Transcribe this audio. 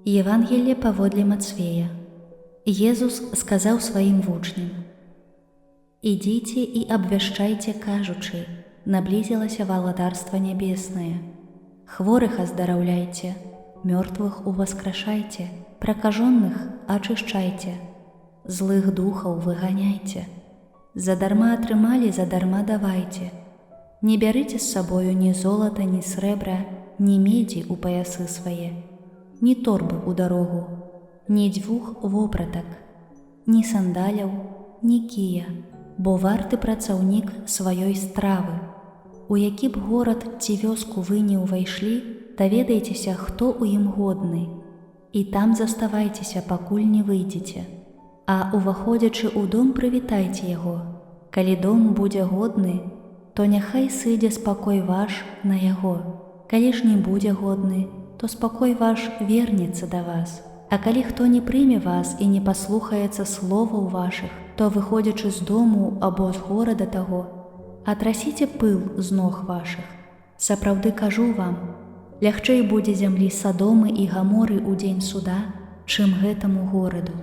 Евангелле паводле Мацвея. Езус сказаў сваім вучням: Ідзіце і абвяшчайце, кажучы: наблізілася валадарства нябеснае. Хворых аздараўляйце, мёртвых уваскрашайце, пракажонных ачышчайце, злых духаў выганяйце. Задарма атрымалі, задарма давайце. Не бярыце з сабою ні золата, ні срэбра, ні медзі ў паясы свае, ні торбы ў дарогу, ні дзвюх вопратак, ні сандаляў, ні кія, бо варты працаўнік сваёй стравы. У які б горад ці вёску вы не ўвайшлі, даведайцеся, хто ў ім годны, і там заставайцеся, пакуль не выйдзеце. А уваходзячы ў дом, прывітайце яго. Калі дом будзе годны, то няхай сыдзе спакой ваш на яго. Калі ж не будзе годны, то спакой ваш вернецца да вас. А калі хто не прыме вас і не паслухаецца словаў вашых, то, выходзячы з дому або з горада таго, атрасіце пыл з ног вашых. Сапраўды кажу вам, лягчэй будзе зямлі Садомы і Гаморы ў дзень суда, чым гэтаму гораду.